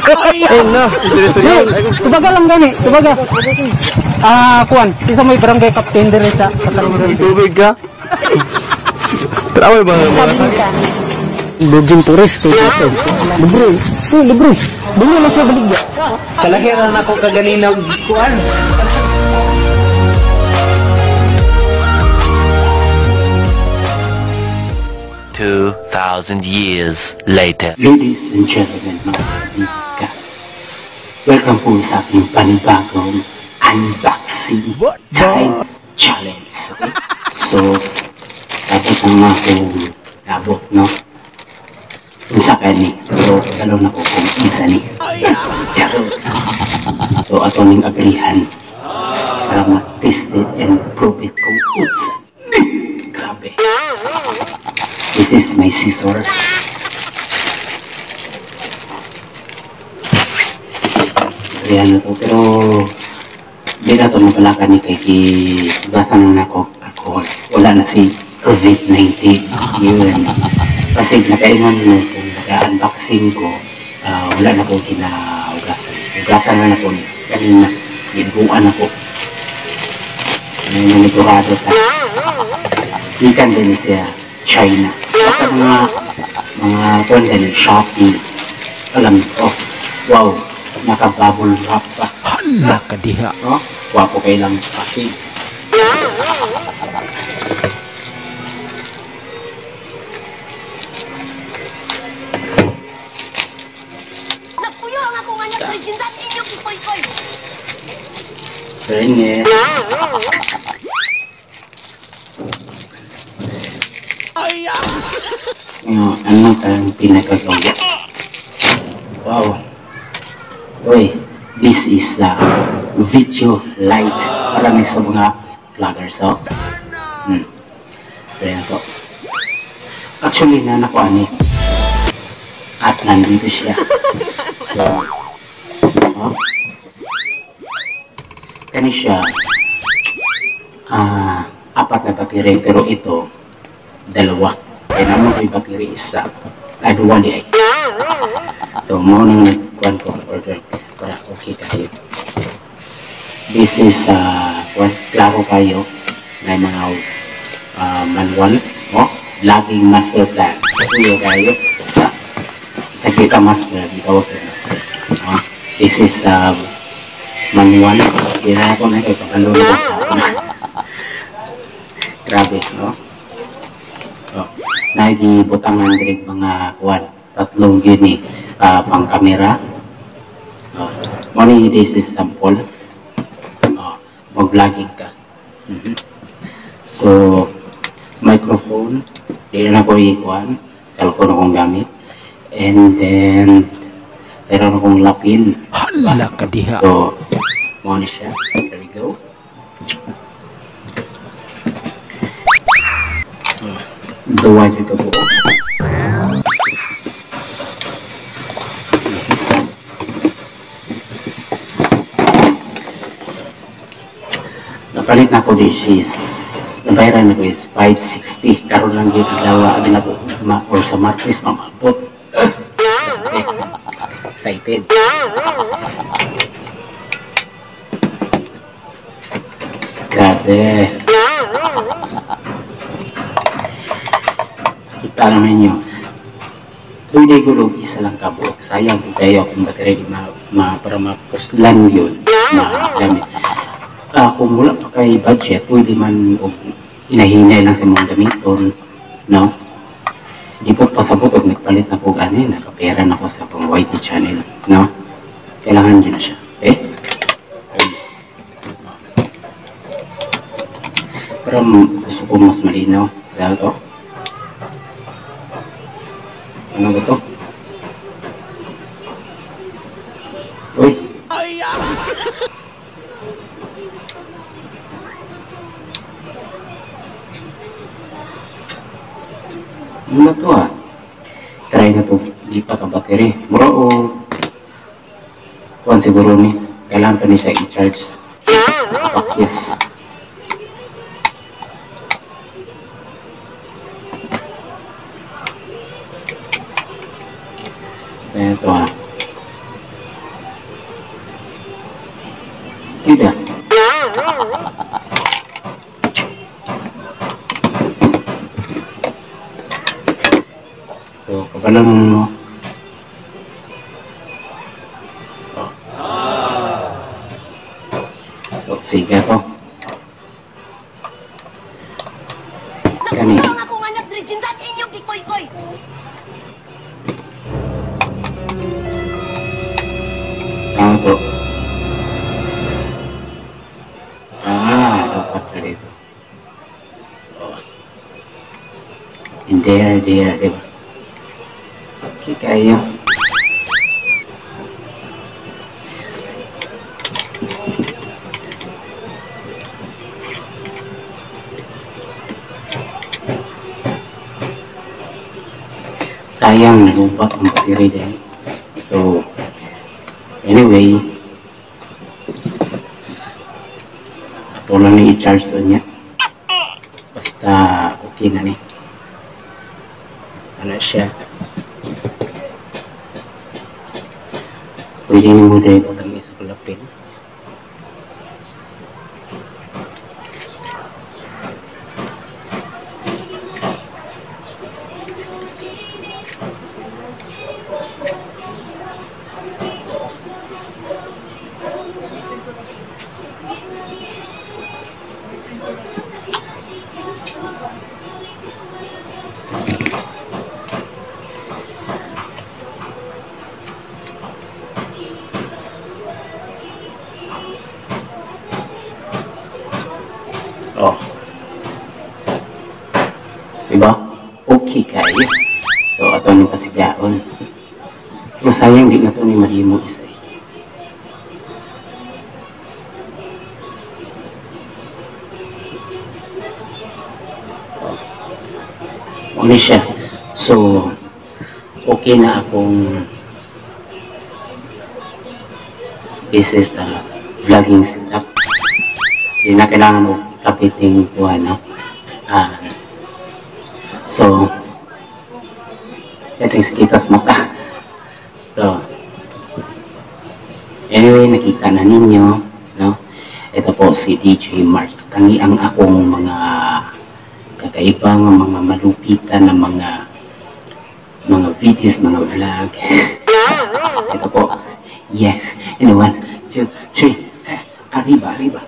Eh no. Tubaga lang gani, tubaga. Ah, kuan, isa may barangay captain dire sa Katarungan. Tubig ka. Traway ba? Virgin tourist kay ito. Libre. Oh, libre. Dili na siya baligya. Kalahiran ako kaganina kuan. 2,000 years later. Ladies and gentlemen, mga kaibigan, welcome po sa aking panibagong unboxing time challenge. Okay? So, dapat ang akong nabot, no? Unsa ka ni? So, talo na ko kung unsa ni. Charot! So, ato ning abrihan para ma-test it and prove it kung unsa ni. Grabe! This is my scissor. Ayan na to, pero di na to mapalakan ni kay gibasan na ako alcohol. Wala na si COVID-19. Yun. Kasi nakaingon mo kung nag-unboxing ko, wala na ko kinaugasan. Ugasan na ko kanina. Gibuan ako. Manigurado ta. Ikan din siya China. Sa mga kuwan din, Shopee. Alam ko, oh, wow, naka-bubble wrap pa. Hala ka diha. Oh, wapo kayo lang package. Nagpuyo ang akong anak, Regine, inyo kikoy-koy. Fairness. Ano tayong pinagagawa? Wow. Uy, this is a video light para may sa mga vloggers, oh. Ayan to. Actually, nanakuha ni. At nandito siya. So, oh. Kani siya, apat na battery, pero ito, dalawa. Kaya naman ko yung battery isa. Duwa di ay. So, mo nang nagkuhan ko order para okay kayo. This is, klaro kayo na mga manual, oh, vlogging master plan. Tuyo kayo. Sa kita master, ikaw ko master. Oh, this is manual. Kaya ako na kayo pagkalo na. Grabe, no? Oh, nagibutangan din mga kuwan, tatlong gini pang kamera. Oh, money this is sample. Oh, mag-vlogging ka. So, microphone, di na ko ikuan, cellphone akong gamit. And then, meron akong lapin. Hala ka diha. So, money siya. There we go. Duwa dito po. Napalit na ko this is nabayaran na ko is 560. Karon lang dito adlaw na po or sa Martes mamabot. Excited. Grabe. Kita naman ninyo. Pwede gulog isa lang kabuok. Sayang kung kayo kung battery di para mapuslan yun magamit. Kung wala pa kay budget, pwede man og inahinay lang sa mga gamiton, no? Di po pasabot og nagpalit na ko ani, nakapera na ko sa pang YT channel, no? Kailangan yun na siya. Okay? Pero gusto ko mas malinaw. Dahil to. Ano ba to? Uy! Ano na to ah? Try na to. Lipat ang battery. Mura o kuwan siguro ni. Kailangan pa niya siya i-charge. Yes. Ito ah. Cute ah. So, kabalang mo. Oh. So, sige po. Kani. Napuyo ang akong anak diri jindan inyong gikoy-koy. Tama po. Ah, dapat na dito. Oh. And there, diba? Okay kayo. Sayang, nalubat ang battery din. So, anyway, ato lang ni i-charge sa niya. Basta okay na ni. Ano siya. Pwede ni mo dahil butang isa kulapin. Oh. Diba? Okay kayo. So, ato ni pasigaon. Pero sayang, di na to ni mahimo isa eh. Oh. Muna siya. So, okay na akong this is a vlogging setup. Hindi na kailangan mo kapiting kuha, no? So, ito yung sakita sa mata. So, anyway, nakita na ninyo, no? Ito po si DJ Mars. Tangi ang akong mga kakaibang mga malupitan na mga videos, mga vlog. Ito po. Yeah. And 1, 2, 3. Arriba, arriba.